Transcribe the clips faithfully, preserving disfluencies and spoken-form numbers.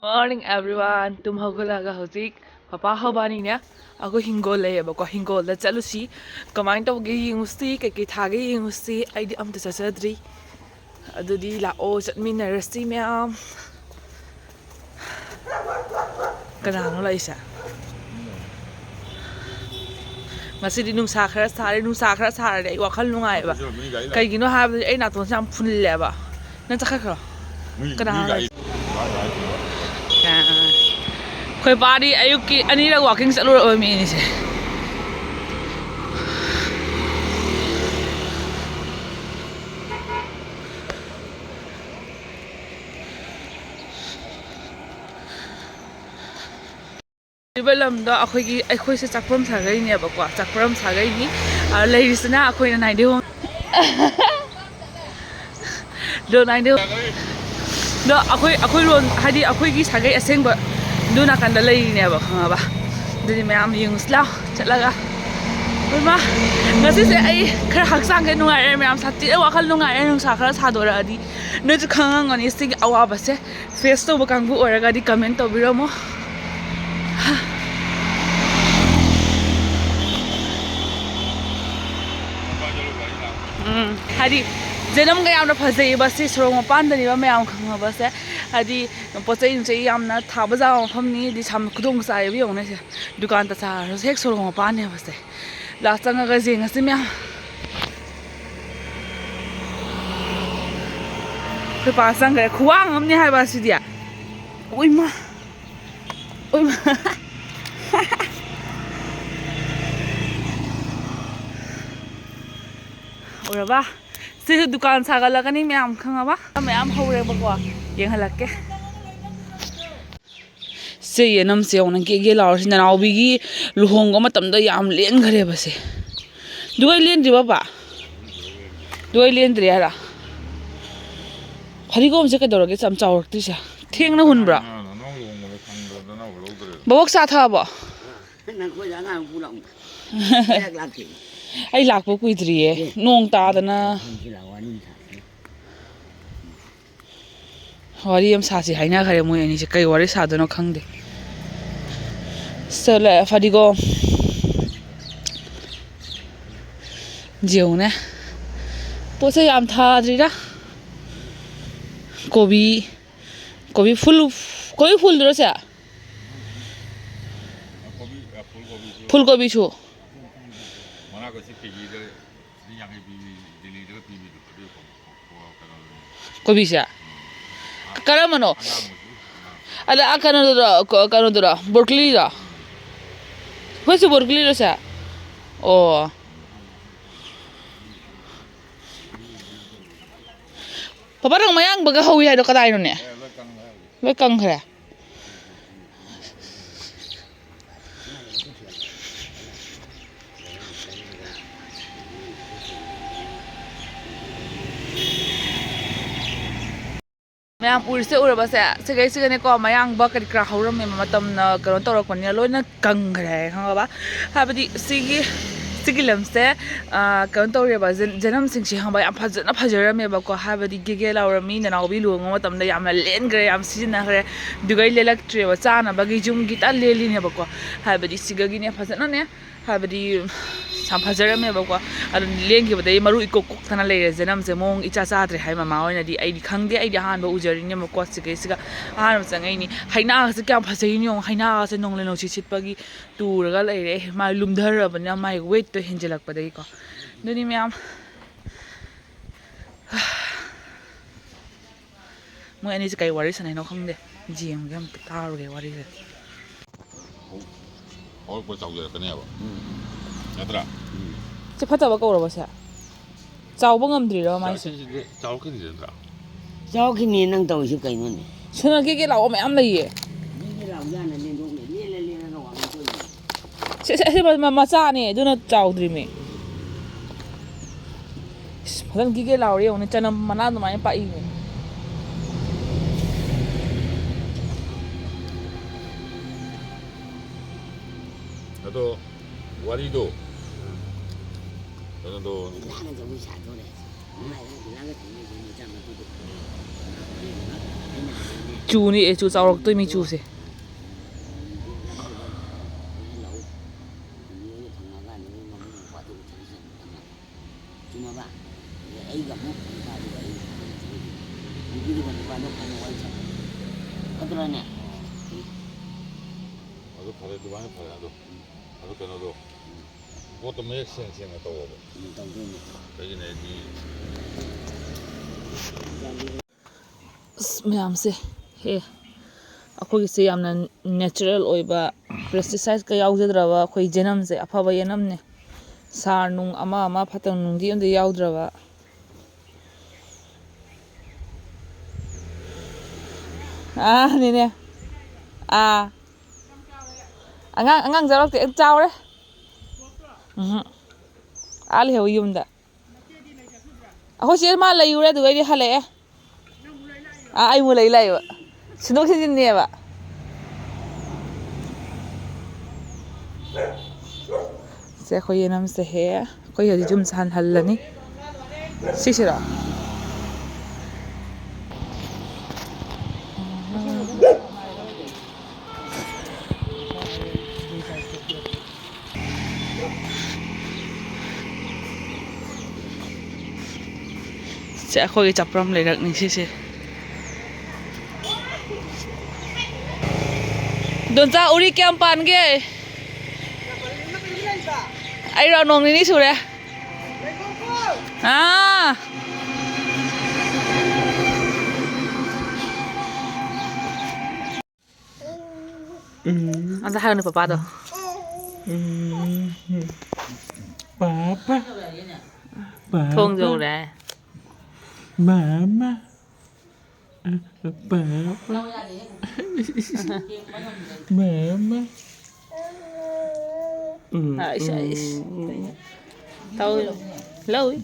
Morning everyone. ꯇꯨꯝ ꯍꯧꯒꯠꯂꯒ ꯍꯧꯖꯤꯛ ꯄꯄꯥ ꯍꯧꯕꯥꯅꯤꯅꯦ ꯑꯩꯈꯣꯏ ꯍꯤꯡꯒꯣꯜ ꯂꯩꯌꯦꯕꯀꯣ, ꯍꯤꯡꯒꯣꯜꯗ ꯆꯠꯂꯨꯁꯤ, ꯀꯃꯥꯏꯅ ꯇꯧꯒꯦ ꯌꯦꯡꯉꯨꯁꯤ, ꯀꯩꯀꯩ ꯊꯥꯒꯦ ꯌꯦꯡꯉꯨꯁꯤ꯫ ꯑꯩꯗꯤ ꯑꯝꯇ ꯆꯠꯆꯗ꯭ꯔꯤ꯫ ꯑꯗꯨꯗꯤ ꯂꯥꯛꯑꯣ, ꯆꯠꯃꯤꯟꯅꯔꯁꯤ ꯃꯌꯥꯝ꯫ ꯀꯅꯥꯅꯣ ꯂꯥꯛꯏꯁꯦ? ꯉꯁꯤꯗꯤ ꯅꯨꯡꯁꯥ ꯈꯔ ꯁꯥꯔꯦ꯫ ꯅꯨꯡꯁꯥ ꯈꯔ ꯁꯥꯔꯗꯤ ꯑꯩ ꯋꯥꯈꯜ ꯅꯨꯡꯉꯥꯏꯌꯦꯕ꯫ ꯀꯩꯒꯤꯅꯣ ꯍꯥꯏꯕꯗꯤ ꯑꯩ ꯅꯥꯇꯣꯟꯁꯦ ꯌꯥꯝ ꯐꯨꯜꯂꯦꯕ꯫ ꯅꯪ ꯆꯠꯈ꯭ꯔꯣ꯫ ꯀꯅꯥꯅꯣ ꯂꯥꯛꯏꯁꯦ? ꯑꯩꯈꯣꯏ ꯄꯥꯗꯤ ꯑꯌꯨꯛꯀꯤ ꯑꯅꯤꯔꯛ ꯋꯥꯀꯤꯡ ꯆꯠꯂꯨꯔꯕ ꯃꯤꯅꯤꯁꯦ꯫ ꯂꯩꯔꯤꯕ ꯂꯝꯗꯣ ꯑꯩꯈꯣꯏꯒꯤ, ꯑꯩꯈꯣꯏꯁꯦ ꯆꯥꯛꯄꯝ ꯁꯥꯒꯩꯅꯦꯕꯀꯣ, ꯆꯥꯛꯄꯝ ꯁꯥꯒꯩꯅꯤ꯫ ꯑ, ꯂꯩꯔꯤꯁꯤꯅ ꯑꯩꯈꯣꯏꯅ ꯅꯥꯏꯗꯤꯍꯣꯡ꯫ ꯑꯗꯣ ꯅꯥꯏꯗꯤꯍꯣꯡ꯫ ꯑꯗꯣ ꯑꯩꯈꯣꯏ, ꯑꯩꯈꯣꯏꯔꯣꯝ, ꯍꯥꯏꯗꯤ ꯑꯩꯈꯣꯏꯒꯤ ꯁꯥꯒꯩ ꯑꯁꯦꯡꯕ ꯑꯗꯨ ꯅꯥꯀꯟꯗ ꯂꯩꯔꯤꯅꯦꯕ, ꯈꯪꯉꯕ? ꯑꯗꯨꯗꯤ ꯃꯌꯥꯝ ꯌꯦꯡꯉꯨꯁꯤ ꯂꯥꯎ, ꯆꯠꯂꯒ꯫ ꯏꯃꯥ, ꯉꯁꯤꯁꯦ ꯑꯩ ꯈꯔ ꯍꯛꯆꯥꯡꯁꯦ ꯅꯨꯡꯉꯥꯏꯔꯦ ꯃꯌꯥꯝ, ꯁꯥꯊꯤꯅ ꯋꯥꯈꯜ ꯅꯨꯡꯉꯥꯏꯔꯦ, ꯅꯨꯡꯁꯥ ꯈꯔ ꯁꯥꯗꯣꯔꯛꯑꯗꯤ꯫ ꯅꯣꯏꯁꯨ ꯈꯪꯉꯝꯒꯅꯤ ꯁꯤꯒꯤ ꯑꯋꯥꯕꯁꯦ꯫ ꯐꯦꯁ ꯇꯧꯕ ꯀꯥꯡꯕꯨ ꯑꯣꯏꯔꯒꯗꯤ ꯀꯃꯦꯟ ꯇꯧꯕꯤꯔꯝꯃꯣ꯫ ꯎꯝ, ꯍꯥꯏꯗꯤ ꯖꯦꯅꯝꯒ ꯌꯥꯝꯅ ꯐꯖꯩꯌꯦꯕ ꯁꯤ ꯁꯣꯔꯣꯛ ꯃꯄꯥꯟꯗꯅꯦꯕ ꯃꯌꯥꯝ ꯈꯪꯉꯕꯁꯦ꯫ ꯍꯥꯏꯗꯤ ꯄꯣꯠ ꯆꯩ ꯅꯨꯡꯆꯩ ꯌꯥꯝꯅ ꯊꯥꯕ ꯌꯥꯕ ꯃꯐꯝꯅꯤ꯫ ꯍꯥꯏꯗꯤ ꯁꯝ ꯈꯨꯗꯣꯡ ꯆꯥꯏꯌꯦꯕ, ꯌꯦꯡꯉꯨꯅꯦ ꯁꯦ꯫ ꯗꯨꯀꯥꯟ ꯇ ꯆꯥꯔꯁꯨ ꯍꯦꯛ ꯁꯣꯔꯣꯛ ꯃꯄꯥꯟꯅꯦꯕꯁꯦ꯫ ꯂꯥꯁ ꯆꯪꯉꯒ ꯌꯦꯡꯉꯁꯤ ꯃꯌꯥꯝ꯫ ꯑꯩꯈꯣꯏ ꯄꯥ ꯆꯪꯈ꯭ꯔꯦ꯫ ꯈꯨꯋꯥꯡ ꯑꯃꯅꯦ ꯍꯥꯏꯕ ꯑꯁꯤꯗꯤ꯫ ꯎꯏꯃ꯫ ꯎꯏꯃ꯫ ꯎꯔꯕ? ꯁꯤꯁꯨ ꯗꯨꯀꯥꯟ ꯁꯥꯒꯠꯂꯛꯀꯅꯤ ꯃꯌꯥꯝ, ꯈꯪꯉꯕ? ꯃꯌꯥꯝ ꯍꯧꯔꯦꯕꯀꯣ, ꯌꯦꯡꯍꯜꯂꯛꯀꯦ꯫ ꯁꯦ ꯌꯦꯅꯝꯁꯦ ꯌꯦꯡꯉꯨꯅꯦ, ꯒꯦ ꯒꯦ ꯂꯥꯎꯔꯤꯁꯤ꯫ ꯅꯅꯥꯎꯕꯤꯒꯤ ꯂꯨꯍꯣꯡꯕ ꯃꯇꯝꯗ ꯌꯥꯝ ꯂꯦꯟꯈ꯭ꯔꯦꯕ ꯁꯦ꯫ ꯗꯨꯒꯩ ꯂꯦꯟꯗ꯭ꯔꯤꯕꯕ? ꯗꯨꯒꯩ ꯂꯦꯟꯗ꯭ꯔꯤ ꯍꯥꯏꯔ? ꯐꯗꯤꯒꯣꯝꯁꯦ ꯀꯩꯗꯧꯔꯒꯦ ꯌꯥꯝ ꯆꯥꯎꯔꯛꯇ꯭ꯔꯤꯁꯦ? ꯊꯦꯡꯅ ꯍꯨꯟꯕ꯭ꯔꯣ? ꯅꯅꯥꯎ ꯂꯨꯍꯣꯡꯕꯗ ꯈꯪꯗꯅ ꯅꯅꯥꯎ ꯂꯧꯗ꯭ꯔꯦ꯫ ꯕꯕꯣꯛ ꯆꯥ ꯊꯛꯑꯕꯣ? ꯅꯪ ꯑꯩꯈꯣꯏꯗ ꯑꯉꯥꯡ ꯄꯨꯔꯛꯎ꯫ ꯂꯩꯔꯛ ꯂꯥꯛꯇꯦ꯫ ꯑꯩ ꯂꯥꯛꯄ ꯀꯨꯏꯗ꯭ꯔꯤꯌꯦ꯫ ꯑꯦ꯫ ꯅꯣꯡ ꯇꯥꯗꯅ꯫ ꯊꯝꯁꯤ ꯂꯥꯛꯑꯣ, ꯑꯅꯤ ꯊꯝꯁꯤ꯫ ꯋꯥꯔꯤ ꯑꯃ ꯁꯥꯁꯤ ꯍꯥꯏꯅꯈ꯭ꯔꯦ ꯃꯣꯏ ꯑꯅꯤꯁꯦ, ꯀꯩ ꯋꯥꯔꯤ ꯁꯥꯗꯣꯏꯅꯣ ꯈꯪꯗꯦ꯫ ꯆꯠꯂꯦ ꯐꯗꯤꯒꯣꯝ꯫ ꯌꯦꯡꯉꯨꯅꯦ꯫ ꯄꯣꯠꯁꯦ ꯌꯥꯝ ꯊꯥꯗ꯭ꯔꯤꯗ꯫ ꯀꯣꯕꯤ, ꯀꯣꯕꯤ ꯐꯨꯜ, ꯀꯣꯕꯤ ꯐꯨꯜꯗꯨꯔꯣ ꯁꯦ? ꯀꯣꯕꯤ, ꯑ, ꯐꯨꯜ ꯀꯣꯕꯤꯁꯨ꯫ ꯐꯨꯜ ꯀꯣꯕꯤꯁꯨ꯫ ꯃꯅꯥ ꯀꯣꯠꯁꯤ ꯀꯦꯖꯤꯗ ꯂꯤꯁꯤꯡ ꯌꯥꯡꯈꯩ ꯄꯤꯕꯤ, ꯗꯦꯜꯂꯤꯗꯒ ꯄꯤꯕꯤꯗꯣ, ꯑꯗꯨ ꯀꯣ-, ꯀꯣ-, ꯀꯩꯅꯣꯗꯨꯅꯤ꯫ ꯀꯣꯕꯤꯁꯦ? ꯀꯔꯝꯕꯅꯣ? ꯑꯉꯥꯡꯕꯗꯨ, ꯑꯉꯥꯡꯕ꯫ ꯑꯗ, ꯑ, ꯀꯩꯅꯣꯗꯨꯔꯣ, ꯀ-, ꯀꯩꯅꯣꯗꯨꯔꯣ, ꯕ꯭ꯔꯣꯀꯂꯤꯗꯣ? ꯑꯩꯈꯣꯏꯁꯨ ꯕ꯭ꯔꯣꯀꯂꯤꯔꯣ ꯁꯦ? ꯑꯣ꯫ ꯄꯥꯄꯥ, ꯅꯪ ꯃꯌꯥꯡꯕꯒ ꯍꯧꯋꯤ ꯍꯥꯏꯗꯣ ꯀꯗꯥꯏꯅꯣꯅꯦ? ꯑꯦ, ꯂꯣꯏ ꯀꯪꯈ꯭ꯔꯦ ꯍꯧꯖꯤꯛ꯫ ꯂꯣꯏ ꯀꯪꯈ꯭ꯔꯦ꯫ ꯃꯌꯥꯝ ꯎꯔꯤꯁꯦ ꯎꯔꯕꯁꯦ, ꯁꯤꯈꯩꯁꯤꯒꯅꯦꯀꯣ, ꯃꯌꯥꯡꯕ ꯀꯔꯤ ꯀꯔꯥ ꯍꯧꯔꯝꯃꯦꯕ, ꯃꯇꯝꯅ ꯀꯩꯅꯣ ꯇꯧꯔꯛꯄꯅꯤꯅ ꯂꯣꯏꯅ ꯀꯪꯈ꯭ꯔꯦ, ꯈꯪꯉꯕ? ꯍꯥꯏꯕꯗꯤ ꯁꯤꯒꯤ, ꯁꯤꯒꯤ ꯂꯝꯁꯦ, ꯑ, ꯀꯩꯅꯣ ꯇꯧꯔꯦꯕ, ꯖꯦꯟ-, ꯖꯦꯅꯝꯁꯤꯡꯁꯦ, ꯈꯪꯉꯕ, ꯌꯥꯝ ꯐꯖꯅ ꯐꯖꯔꯝꯃꯦꯕꯀꯣ, ꯍꯥꯏꯕꯗꯤ ꯒꯦꯒꯦ ꯂꯥꯎꯔꯝꯃꯤ, ꯅꯅꯥꯎꯕꯤ ꯂꯨꯍꯣꯡꯕ ꯃꯇꯝꯗ ꯌꯥꯝꯅ ꯂꯦꯟꯈ꯭ꯔꯦ, ꯌꯥꯝ ꯁꯤꯖꯤꯟꯅꯈ꯭ꯔꯦ, ꯑꯗꯨꯒ ꯑꯩ ꯂꯦꯜꯂꯛꯇ꯭ꯔꯦꯕ, ꯆꯥꯅꯕꯒꯤ ꯌꯨꯝꯒꯤ ꯇ ꯂꯦꯜꯂꯤꯅꯦꯕꯀꯣ, ꯍꯥꯏꯕꯗꯤ ꯁꯤꯒꯒꯤꯅꯦ ꯐꯖꯅꯅꯦ, ꯍꯥꯏꯕꯗꯤ ꯌꯥꯝ ꯐꯖꯔꯝꯃꯦꯕꯀꯣ, ꯑꯗꯨ ꯂꯦꯟꯈꯤꯕꯗꯒꯤ ꯃꯔꯨ ꯏꯀꯣꯛ ꯀꯣꯛꯇꯅ ꯂꯩꯔꯦ, ꯖꯦꯅꯝꯁꯦ ꯃꯑꯣꯡ ꯏꯆꯥ ꯆꯥꯗ꯭ꯔꯦ ꯍꯥꯏ ꯃꯃꯥ ꯍꯣꯏꯅꯗꯤ꯫ ꯑꯩꯗꯤ ꯈꯪꯗꯦ, ꯑꯩꯗꯤ ꯑꯍꯥꯟꯕ ꯎꯖꯔꯤꯅꯦꯕꯀꯣ, ꯁꯤꯒꯩꯁꯤꯒ ꯑꯍꯥꯟꯕ ꯆꯪꯉꯛꯏꯅꯤ꯫ ꯍꯩꯅꯥꯒꯁꯦ ꯀꯌꯥꯝ ꯐꯖꯩꯅꯣ ꯌꯦꯡꯉꯣ, ꯍꯩꯅꯥꯒꯁꯦ ꯅꯣꯡꯂꯩ ꯅꯨꯡꯁꯤꯠ ꯁꯤꯠꯄꯒꯤ ꯇꯨꯔꯒ ꯂꯩꯔꯦ꯫ ꯃꯥ ꯂꯨꯝꯊꯔꯕꯅꯤꯅ ꯃꯥꯒꯤ ꯋꯦꯠꯇꯣ ꯍꯦꯟꯖꯜꯂꯛꯄꯗꯒꯤꯀꯣ꯫ ꯑꯗꯨꯅꯤ ꯃꯌꯥꯝ꯫ ꯃꯣꯏ ꯑꯅꯤꯁꯦ ꯀꯩ ꯋꯥꯔꯤ ꯁꯥꯟꯅꯩꯅꯣ ꯈꯪꯗꯦ꯫ ꯌꯦꯡꯒꯦ ꯑꯝꯇ, ꯇꯥꯔꯨꯒꯦ ꯋꯥꯔꯤꯁꯦ꯫ ꯍꯧꯔꯛꯄ ꯆꯥꯎꯖꯔꯛꯀꯅꯦꯕ꯫ ꯎꯝ꯫ ꯅꯠꯇ꯭ꯔꯥ? ꯎꯝ꯫ ꯁꯤ ꯐꯠꯇꯕ ꯀꯧꯔꯕ ꯁꯦ? ꯆꯥꯎꯕ ꯉꯝꯗ꯭ꯔꯤꯔꯣ ꯃꯥꯏꯁꯦ? ꯁꯤ, ꯁꯤ, ꯁꯤ ꯆꯥꯎꯔꯛꯈꯤꯅꯤ ꯅꯠꯇ꯭ꯔꯥ? ꯆꯥꯎꯔꯛꯈꯤꯅꯤ, ꯅꯪ ꯇꯧꯔꯤꯁꯤ ꯀꯩꯅꯣꯅꯦ? ꯁꯤꯅ ꯀꯦ ꯀꯦ ꯂꯥꯎꯕ ꯃꯌꯥꯝ ꯂꯩꯌꯦ꯫ ꯀꯦ ꯀꯦ ꯂꯥꯎꯕ ꯌꯥꯅ ꯂꯦꯟꯗꯣꯛꯅꯦ, ꯂꯦꯜꯂ ꯂꯦꯜꯂꯒ ꯋꯥꯡꯈꯠꯇꯣꯏꯅꯦ꯫ ꯁꯤ, ꯁꯤ, ꯑꯁꯤ ꯃ-, ꯃ-, ꯃꯆꯥꯅꯦ, ꯑꯗꯨꯅ ꯆꯥꯎꯗ꯭ꯔꯤꯃꯤ꯫ ꯏꯁ, ꯐꯖꯅ ꯀꯤꯒꯦ ꯂꯥꯎꯔꯦ ꯌꯦꯡꯉꯨꯅꯦ, ꯆꯅꯝ ꯃꯅꯥ ꯑꯗꯨꯃꯥꯏꯅ ꯄꯥꯛꯏꯅꯦ꯫ ꯑꯗꯣ ꯋꯥꯔꯤꯗꯣ, ꯀꯩꯅꯣꯗꯣ, ꯏꯂꯥꯅ ꯖꯒꯣꯏ ꯁꯥꯗꯣꯔꯦ꯫ ꯃꯥꯏ ꯏꯂꯥꯒ ꯊꯝꯃꯤꯁꯦ ꯃꯆꯥ ꯃꯇꯨꯗꯣ꯫ ꯆꯨꯅꯤ, ꯑꯦ, ꯆꯨ ꯆꯥꯎꯔꯛꯇꯣꯏꯃꯤ ꯆꯨꯁꯦ꯫ ꯆꯨꯝꯃꯕ? ꯑꯗꯩ ꯑꯩꯒ ꯑꯃꯨꯛ ꯅꯨꯄꯥꯗꯨꯒ ꯑꯩ ꯅꯨꯄꯤꯗꯨꯒ ꯅꯨꯄꯥꯗꯣ ꯐꯖꯅ ꯋꯥꯔꯤ ꯁꯥꯟꯅꯩ꯫ ꯐꯠꯇ꯭ꯔꯣꯅꯦ? ꯑꯗꯨ ꯐꯔꯦ, ꯑꯗꯨꯃꯥꯏꯅ ꯐꯔꯦ꯫ ꯑꯗꯣ, ꯑꯗꯨ ꯀꯩꯅꯣꯗꯣ, ꯄꯣꯠꯇꯣ ꯃꯌꯦꯛ ꯁꯦꯡ ꯁꯦꯡꯅ ꯇꯧꯑꯣꯕ꯫ ꯎꯝ, ꯇꯧꯗꯣꯏꯅꯦ꯫ ꯀꯩꯒꯤꯅꯣ ꯍꯥꯏꯗꯤ, ꯑꯁ, ꯃꯌꯥꯝꯁꯦ, ꯍꯦ, ꯑꯩꯈꯣꯏꯒꯤꯁꯦ ꯌꯥꯝꯅ natural ꯑꯣꯏꯕ, pesticideꯀ ꯌꯥꯎꯖꯗ꯭ꯔꯕ ꯑꯩꯈꯣꯏ ꯌꯦꯅꯝꯁꯦ, ꯑꯐꯕ ꯌꯦꯅꯝꯅꯦ꯫ ꯁꯥꯔ ꯅꯨꯡ ꯑꯃ ꯑꯃ ꯐꯠꯇꯕ ꯅꯨꯡꯗꯤ ꯑꯝꯇ ꯌꯥꯎꯗ꯭ꯔꯕ꯫ ꯑꯥ, ꯅꯦꯅꯦ꯫ ꯑꯥ꯫ ꯑꯉꯥꯡ, ꯑꯉꯥꯡ ꯆꯥꯎꯔꯛꯇꯦ, ꯆꯥꯎꯔꯦ꯫ ꯎꯝ꯫ ꯑꯥ ꯂꯩꯍꯧꯋꯤ ꯌꯨꯝꯗ꯫ ꯑꯩꯈꯣꯏ ꯆꯦ ꯃꯥ ꯂꯩꯔꯨꯔꯦ, ꯑꯗꯨꯒ ꯑꯩꯗꯤ ꯍꯜꯂꯛꯑꯦ꯫ ꯑꯥ, ꯑꯩ ꯑꯃꯨꯛ ꯂꯩ ꯂꯥꯛꯏꯕ꯫ ꯁꯤꯟꯗꯣꯛ ꯁꯤꯟꯖꯤꯟꯅꯦꯕ꯫ ꯁꯦ, ꯑꯩꯈꯣꯏ ꯌꯦꯅꯝꯁꯦ ꯍꯦ꯫ ꯑꯩꯈꯣꯏ ꯍꯧꯖꯤꯛ ꯌꯨꯝ ꯁꯥꯍꯟ ꯍꯜꯂꯅꯤ꯫ ꯁꯤꯁꯤꯔꯣ? ꯁꯦ, ꯑꯩꯈꯣꯏꯒꯤ ꯆꯥꯄ꯭ꯔꯝ ꯂꯩꯔꯛꯅꯤ ꯁꯤꯁꯦ꯫ ꯗꯣꯟꯆꯥ, ꯎꯔꯤ ꯀꯌꯥꯝ ꯄꯥꯟꯒꯦ? ꯑꯩꯔꯣ, ꯅꯣꯡ ꯅꯤꯅꯤ ꯁꯨꯔꯦ꯫ ꯑꯥ꯫ ꯎꯝ꯫ ꯑꯝꯇ ꯍꯥꯏꯌꯨꯅꯦ, ꯄꯄꯥꯗꯣ꯫ ꯎꯝ꯫ ꯄꯥꯄꯥ꯫ ꯄꯥꯄꯥ꯫ ꯊꯣꯡ ꯌꯧꯔꯦ꯫ ꯃꯥꯃꯥ꯫ ꯄꯥꯄꯥ꯫ ꯃꯥꯃꯥ꯫ ꯎꯝ꯫ ꯑꯩꯁ, ꯑꯩꯁ꯫ ꯎꯝ꯫ ꯇꯧ-, ꯂꯧꯏ꯫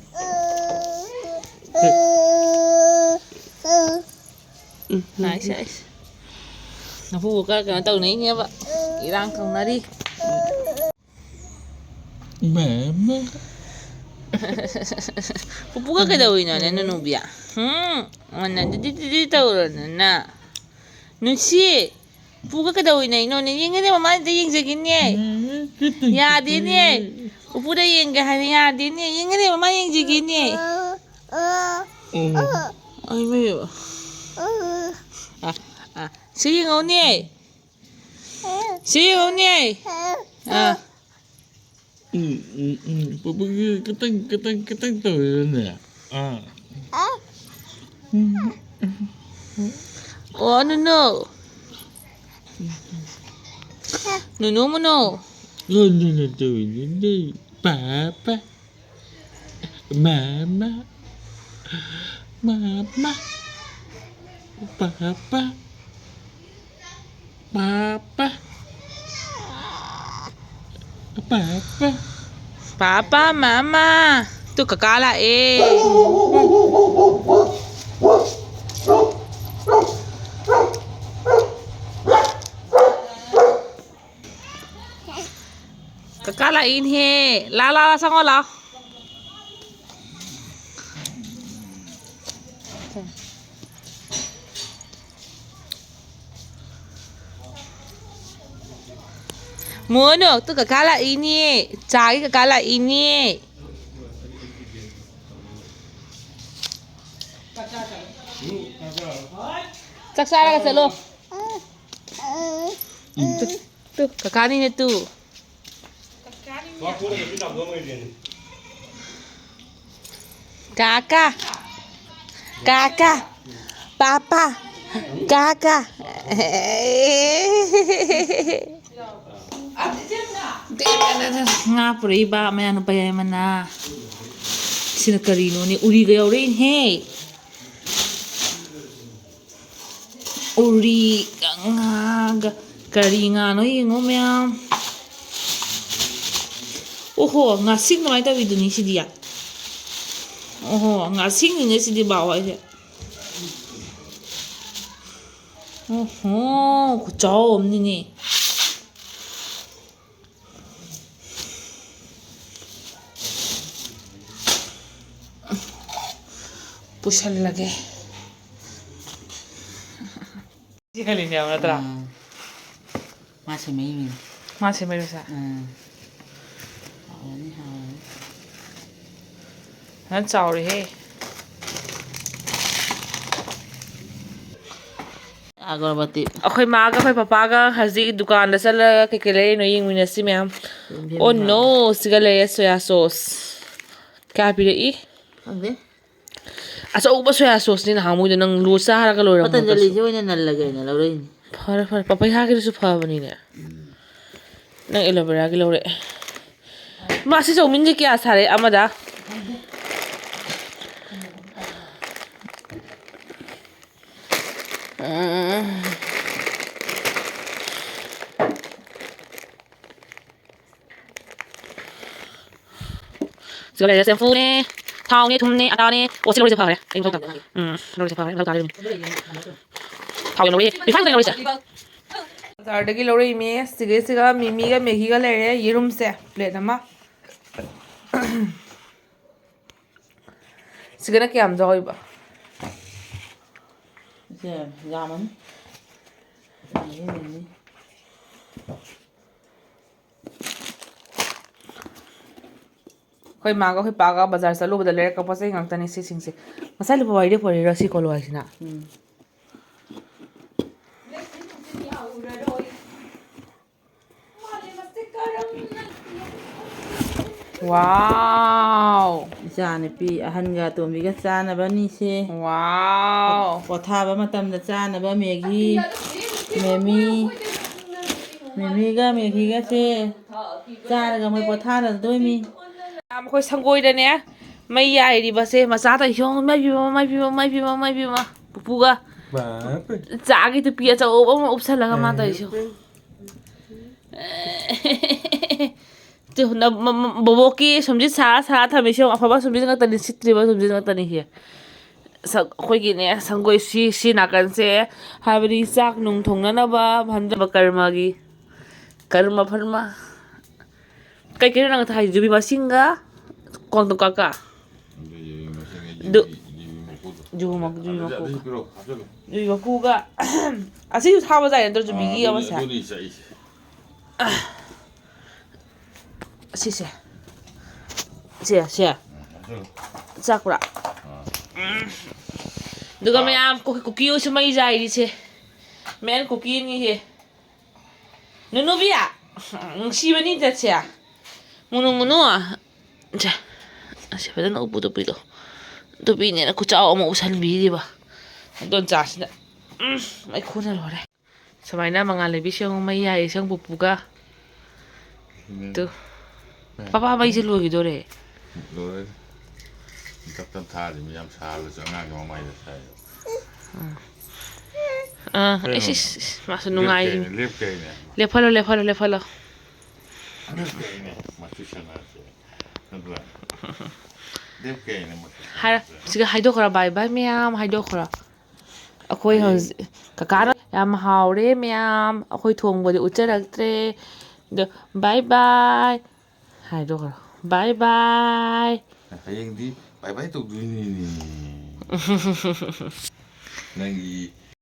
ꯎꯝ꯫ ꯑꯩꯁ, ꯑꯩꯁ꯫ ꯅꯐꯨꯕꯨ ꯈꯔ ꯀꯩꯅꯣ ꯇꯧꯅꯩꯅꯦꯕ꯫ ꯏꯔꯥꯡ ꯇꯧꯅꯔꯤ꯫ ꯃꯥꯃꯥ꯫ ꯄꯨꯄꯨꯒ ꯀꯩꯗꯧꯔꯤꯅꯣꯅꯦ, ꯅꯅꯨꯕꯤ? ꯎꯝ, ꯑꯣꯟꯅ ꯗꯤꯗꯤ ꯗꯤꯗꯤ ꯇꯧꯔꯗꯅ꯫ ꯅꯨꯡꯁꯤ, ꯄꯨꯄꯨꯒ ꯀꯩꯗꯧꯔꯤꯅꯣ? ꯏꯅꯣꯅꯦ, ꯌꯦꯡꯒꯅꯦ, ꯃꯃꯥꯗ ꯌꯦꯡꯖꯒꯦꯅꯦ꯫ ꯌꯥꯗꯦꯅꯦ꯫ ꯄꯨꯄꯨꯗ ꯌꯦꯡꯒꯦ ꯍꯥꯏꯅ ꯌꯥꯗꯦꯅꯦ꯫ ꯌꯦꯡꯒꯅꯦ, ꯃꯃꯥ ꯌꯦꯡꯖꯒꯦꯅꯦ꯫ ꯎꯝ꯫ ꯑꯩ ꯃꯌꯨ-, ꯑ, ꯑ, ꯁꯤ ꯌꯦꯡꯉꯧꯅꯦ꯫ ꯁꯤ ꯌꯦꯡꯉꯧꯅꯦ꯫ ꯑ꯫ ꯎꯝ, ꯎꯝ, ꯎꯝ꯫ ꯄꯨꯄꯨꯒꯤ ꯈꯤꯇꯪ, ꯈꯤꯇꯪ, ꯈꯤꯇꯪ ꯇꯧꯔꯤꯕꯅꯦ꯫ ꯑꯥ꯫ ꯎꯝ꯫ ꯑꯣ, ꯅꯨꯅꯨ꯫ ꯅꯨꯅꯨ, ꯃꯨꯅꯨ꯫ ꯅꯨꯅꯨ, ꯅꯨꯅꯨ ꯇꯧꯔꯤꯗꯨꯗꯤ꯫ ꯄꯥꯄꯥ꯫ ꯃꯥꯃꯥ꯫ ꯃꯥꯃꯥ꯫ ꯄꯥꯄꯥ꯫ ꯄꯥꯄꯥ꯫ ꯄꯥꯄꯥ꯫ ꯄꯥꯄꯥ, ꯃꯥꯃꯥ꯫ ꯇꯨ ꯀꯀꯥ ꯂꯥꯛꯑꯦ꯫ ꯀꯀꯥ ꯂꯥꯛꯏꯅꯦꯍꯦ꯫ ꯂꯥ, ꯂꯥ, ꯂꯥ, ꯆꯪꯉꯣ ꯂꯥꯛꯑꯣ꯫ ꯃꯣꯅꯨ, ꯇꯨ ꯀꯀꯥ ꯂꯥꯛꯏꯅꯦ꯫ ꯆꯥꯒꯤ ꯀꯀꯥ ꯂꯥꯛꯏꯅꯦ꯫ ꯆꯥꯛ ꯆꯥꯔꯒ ꯆꯠꯂꯣ꯫ ꯇꯨ, ꯇꯨ, ꯀꯀꯥꯅꯤꯅꯦ ꯇꯨ꯫ ꯀꯥꯀꯥ꯫ ꯀꯥꯀꯥ꯫ ꯄꯥꯄꯥ꯫ ꯀꯥꯀꯥ꯫ ꯉꯥ ꯄꯨꯔꯛꯏꯕ ꯃꯌꯥꯅꯨꯄꯥ ꯌꯥꯏꯃꯅ꯫ ꯁꯤꯅ ꯀꯔꯤꯅꯣꯅꯦ? ꯎꯔꯤꯒ ꯌꯥꯎꯔꯛꯏꯅꯦꯍꯦ꯫ ꯎꯔꯤꯒ ꯉꯥꯒ꯫ ꯀꯔꯤ ꯉꯥꯅꯣ ꯌꯦꯡꯉꯣ ꯃꯌꯥꯝ꯫ ꯑꯣꯍꯣ, ꯉꯥꯁꯤꯡ ꯀꯃꯥꯏꯅ ꯇꯧꯔꯤꯗꯨꯅꯤ ꯁꯤꯗꯤ? ꯑꯣꯍꯣ, ꯉꯥꯁꯤꯡꯅꯤꯅꯦ ꯁꯤꯗꯤ ꯕꯥꯎ ꯍꯥꯏꯁꯦ꯫ ꯑꯣꯍꯣ, ꯈꯨꯆꯥꯎ ꯑꯃꯅꯤꯅꯦ꯫ ꯄꯨꯁꯜꯂꯒꯦ꯫ ꯁꯤ ꯈꯜꯂꯤꯅꯦꯕ ꯅꯠꯇ꯭ꯔꯥ? ꯎꯝ꯫ ꯃꯥ ꯁꯦꯝꯃꯛꯏꯅꯦ꯫ ꯃꯥ ꯁꯦꯝꯃꯛꯏꯔꯣ ꯁꯦ? ꯎꯝ꯫ ꯍꯥꯎꯔꯅꯤ, ꯍꯥꯎꯔꯅꯤ꯫ ꯐꯖꯅ ꯆꯥꯎꯔꯦꯍꯦ꯫ ꯑꯒꯔꯕꯇꯤ꯫ ꯑꯩꯈꯣꯏ ꯃꯥꯒ ꯑꯩꯈꯣꯏ ꯄꯄꯥꯒ ꯍꯧꯖꯤꯛ ꯗꯨꯀꯥꯟꯗ ꯆꯠꯂꯒ ꯀꯩꯀꯩ ꯂꯩꯔꯤꯅꯣ ꯌꯦꯡꯃꯤꯟꯅꯁꯤ ꯃꯌꯥꯝ꯫ ꯌꯦꯡꯕꯤꯌꯨ ꯑꯣ ꯃꯌꯥꯝ꯫ ꯅꯣ! ꯁꯤꯒ ꯂꯩꯔꯦ soya sauce꯫ ꯀꯌꯥ ꯄꯤꯔꯛꯏ? ꯈꯪꯗꯦ꯫ ꯑꯆꯧꯕ soya sauce ꯅꯤ ꯅꯍꯥꯟꯃꯨꯛꯀꯤꯗꯣ ꯅꯪ ꯂꯣ ꯆꯥꯔꯒ ꯂꯣꯏꯔꯝꯃꯣ ꯄꯇꯟꯖꯂꯤꯁꯦ ꯀꯩꯁꯨ꯫ ꯑꯣꯏꯅ ꯅꯜꯂꯒꯦꯅ ꯂꯧꯔꯛꯏꯅꯤ꯫ ꯐꯔꯦ, ꯐꯔꯦ꯫ ꯄꯄꯩꯌꯥꯒꯤꯗꯨꯁꯨ ꯐꯕꯅꯤꯅꯦ꯫ ꯎꯝ꯫ ꯅꯪ aloe vera ꯒꯤ ꯂꯧꯔꯛꯑꯦ꯫ ꯃꯥ ꯁꯤ ꯆꯧꯃꯤꯟꯁꯦ ꯀꯌꯥ ꯁꯥꯔꯦ ꯑꯃꯗ? ꯎꯝ꯫ ꯁꯤꯗ ꯂꯩꯔꯦ ꯁꯦꯝꯐꯨꯅꯦ, ꯊꯥꯎꯅꯦ, ꯊꯨꯝꯅꯦ, ꯑꯇꯥꯅꯦ꯫ ꯑꯣ, ꯁꯤ ꯂꯧꯔꯤꯁꯦ ꯐꯈ꯭ꯔꯦ꯫ ꯑꯩ ꯃꯊꯧ ꯇꯥꯔꯦ꯫ ꯎꯝ, ꯂꯧꯔꯤꯁꯦ ꯐꯈ꯭ꯔꯦ꯫ ꯃꯊꯧ ꯇꯥꯔꯦ ꯑꯗꯨꯝ꯫ ꯊꯥꯎ ꯌꯥꯝ ꯂꯧꯔꯤ꯫ Refine ꯈꯛꯇꯅꯦ ꯂꯧꯔꯤꯁꯦ꯫ ꯕꯖꯥꯔꯗꯒꯤ ꯂꯧꯔꯛꯏꯃꯦ꯫ ꯁꯤꯒꯩꯁꯤꯒ ꯃꯤꯃꯤꯒ ꯃꯦꯒꯤꯒ ꯂꯩꯔꯦ꯫ ꯌꯦꯔꯨꯝꯁꯦ plate ꯑꯃ꯫ ꯁꯤꯒꯅ ꯀꯌꯥꯝ ꯆꯥꯎꯏꯕ? ꯁꯦ ꯌꯥꯝꯃꯅꯤ꯫ ꯌꯥꯝꯃꯅꯤ, ꯌꯥꯝꯃꯅꯤ꯫ ꯑꯩꯈꯣꯏ ꯃꯥꯒ ꯑꯩꯈꯣꯏ ꯄꯥꯒ ꯕꯖꯥꯔ ꯆꯠꯂꯨꯕꯗ ꯂꯩꯔꯛꯄ ꯄꯣꯠ ꯆꯩ ꯉꯥꯛꯇꯅꯤ ꯁꯤꯁꯤꯡꯁꯦ꯫ ꯉꯁꯥꯏ ꯂꯨꯄꯥ ꯋꯥꯔꯤꯗ ꯄꯨꯔꯛꯏꯔꯣ ꯁꯤ ꯀꯣꯂꯣ ꯍꯥꯏꯁꯤꯅ? ꯎꯝ꯫ Wow! ꯏꯆꯥ ꯅꯨꯄꯤ ꯑꯍꯟꯒ ꯑꯇꯣꯝꯕꯤꯒ ꯆꯥꯅꯕꯅꯤꯁꯦ꯫ Wow! ꯄꯣꯊꯥꯕ ꯃꯇꯝꯗ ꯆꯥꯅꯕ ꯃꯦꯒꯤ, ꯃꯦꯃꯤ, ꯃꯦꯃꯤꯒ ꯃꯦꯒꯤꯒꯁꯦ ꯆꯥꯔꯒ ꯃꯣꯏ ꯄꯣꯊꯥꯅꯗꯣꯏꯃꯤ꯫ ꯃꯈꯣꯏ ꯁꯪꯒꯣꯏꯗꯅꯦ ꯃꯩ ꯌꯥꯏꯔꯤꯕꯁꯦ ꯃꯆꯥ ꯇꯧꯏꯁꯦ ꯌꯦꯡꯉꯨ꯫ ꯃꯥꯏ ꯄꯦꯝꯃ, ꯃꯥꯏ ꯄꯦꯝꯃ, ꯃꯥꯏ ꯄꯦꯝꯃ, ꯃꯥꯏ ꯄꯦꯝꯃ꯫ ꯄꯨꯄꯨꯒ ꯆꯥꯒꯤ ꯇꯨꯄꯤ ꯑꯆꯧꯕ ꯑꯃ ꯎꯞꯁꯜꯂꯒ ꯃꯥ ꯇꯧꯔꯤꯁꯦ ꯌꯦꯡꯉꯨ꯫ ꯇꯨ, ꯅ-, ꯃ-, ꯃ-, ꯕꯣꯕꯣꯛꯀꯤ ꯁꯨꯝꯁꯤꯠ ꯁꯥꯔ ꯁꯥꯔ ꯊꯝꯃꯤꯁꯦ ꯌꯦꯡꯉꯨ꯫ ꯑꯐꯕ ꯁꯨꯝꯁꯤꯠ ꯉꯥꯛꯇꯅꯤ, ꯁꯤꯠꯇ꯭ꯔꯤꯕ ꯁꯨꯝꯁꯤꯠ ꯉꯥꯛꯇꯅꯤ ꯁꯤ꯫ ꯁ-, ꯑꯩꯈꯣꯏꯒꯤꯅꯦ, ꯁꯪꯒꯣꯏ ꯁꯤ, ꯁꯤ ꯅꯥꯀꯟꯁꯦ, ꯍꯥꯏꯕꯗꯤ ꯆꯥꯛ ꯅꯨꯡ ꯊꯣꯡꯅꯅꯕ, ꯍꯟꯖꯕ ꯀꯔꯃꯒꯤ, ꯀꯔꯃ ꯐꯔꯃ꯫ ꯀꯩ ꯀꯩꯅꯣ ꯅꯪ ꯊꯥꯏ? ꯌꯨꯕꯤ ꯃꯁꯤꯡꯒ ꯀꯣꯡꯇꯣꯡꯀꯥꯀ? ꯑꯗꯨ ꯌꯨꯕꯤ ꯃꯁꯤꯡꯒ ꯑꯗꯨ ꯌꯨꯕꯤ, ꯌꯨꯕꯤ ꯃꯁꯤꯡ꯫ ꯖꯨ ꯃꯛ-, ꯖꯨ ꯑꯗꯨꯗꯤ ꯃꯀꯨꯒ꯫ ꯑꯗꯨꯗꯤ ꯄꯤꯔꯛꯑꯣ, ꯍꯥꯞꯆꯜꯂꯨ꯫ ꯖꯨ ꯃꯀꯨꯒ꯫ ꯑꯁꯤꯁꯨ ꯊꯥꯕ ꯌꯥꯏ ꯅꯠꯇ꯭ꯔꯣ, ꯖꯨꯕꯤꯒꯤ ꯑꯥ, ꯑꯃꯁꯦ? ꯑꯗꯨꯅꯤ, ꯑꯗꯨꯅꯤ ꯆꯥꯛꯏꯁꯦ꯫ ꯑꯁꯤꯁꯦ꯫ ꯁꯦ, ꯁꯦ꯫ ꯎꯝ, ꯍꯥꯞꯆꯜꯂꯨ꯫ ꯆꯥꯛꯄ꯭ꯔꯥ? ꯑꯥ꯫ ꯑꯗꯨꯒ ꯑꯥ꯫ ꯃꯌꯥꯝ ꯀꯨꯀꯤ, ꯀꯨꯀꯤ ꯑꯣꯏꯁꯨ ꯃꯩ ꯌꯥꯏꯔꯤꯁꯦ꯫ ꯃꯌꯥꯝ ꯀꯨꯀꯤ ꯑꯅꯤꯁꯦ꯫ ꯅꯨꯅꯨꯕꯤ, ꯅꯨꯡꯁꯤꯕꯅꯤ ꯖꯠꯁꯦ꯫ ꯃꯨꯅꯨ, ꯃꯨꯅꯨ꯫ ꯁꯦ, ꯑꯁꯤ ꯐꯖꯅ ꯎꯞꯄꯨ ꯇꯨꯄꯤꯗꯣ꯫ ꯇꯨꯄꯤꯅꯦꯅ ꯈꯨꯆꯥꯎ ꯑꯃ ꯎꯁꯟꯕꯤꯔꯤꯕ꯫ ꯗꯣꯟꯆꯥꯁꯤꯅ꯫ ꯎꯝ, ꯃꯩ ꯈꯨꯅ ꯂꯣꯏꯔꯦ꯫ ꯁꯨꯃꯥꯏꯅ ꯃꯉꯥꯜ ꯂꯩꯕꯤ ꯁꯦꯡꯉꯨ ꯃꯩ ꯌꯥꯏ ꯁꯪ ꯄꯨꯄꯨꯒ꯫ ꯇꯨ꯫ ꯄꯄꯥ ꯃꯩꯁꯦ ꯂꯣꯏꯈꯤꯗꯣꯔꯦ꯫ ꯂꯣꯏꯔꯦ꯫ ꯇꯞ ꯇꯞ ꯊꯥꯔꯤꯃꯤ, ꯌꯥꯝ ꯁꯥꯔꯁꯨ ꯑꯉꯥꯡꯒꯤ ꯃꯃꯥꯏꯗ ꯁꯥꯏ꯫ ꯑꯥ, ꯀꯩꯅꯣ? ꯏꯁ, ꯏꯁ, ꯏꯁ, ꯃꯥꯁꯨ ꯂꯦꯞ ꯅꯨꯡꯉꯥꯏꯔꯤ꯫ ꯀꯩꯅꯣ? ꯂꯦꯞ ꯀꯩꯅꯦ? ꯂꯦꯞꯍꯜꯂꯣ, ꯂꯦꯞꯍꯜꯂꯣ, ꯂꯦꯞꯍꯜꯂꯣ꯫ ꯂꯦꯞ ꯀꯩꯅꯦ? ꯃꯇꯨ ꯁꯦꯟꯅꯔꯁꯦ꯫ ꯅꯠꯇ꯭ꯔꯥ? ꯂꯦꯞ ꯀꯩꯅꯦ? ꯃꯇꯨ ꯍꯥꯏꯔ-, ꯁꯦꯟꯅꯔꯁꯦ꯫ ꯁꯤꯒ ꯍꯥꯏꯗꯣꯛꯈ꯭ꯔꯣ, ꯕꯥꯏ ꯕꯥꯏ ꯃꯌꯥꯝ ꯍꯥꯏꯗꯣꯛꯈ꯭ꯔꯣ꯫ ꯑꯩꯈꯣꯏ ꯍꯌꯦꯡ꯫ ꯍꯧꯖꯤꯛ ꯀꯀꯥꯅ ꯌꯥꯝ ꯍꯥꯎꯔꯦ ꯃꯌꯥꯝ, ꯑꯩꯈꯣꯏ ꯊꯣꯡꯕꯗꯤ ꯎꯠꯆꯔꯛꯇ꯭ꯔꯦ꯫ ꯑꯗꯣ ꯕꯥꯏ ꯕꯥꯏ꯫ ꯍꯥꯏꯗꯣꯛꯈ꯭ꯔꯣ꯫ ꯕꯥꯏ ꯕꯥꯏ꯫ ꯍꯌꯦꯡꯗꯤ ꯕꯥꯏ ꯕꯥꯏ ꯇꯧꯗꯣꯏꯅꯤꯅꯦ꯫ ꯅꯪꯒꯤ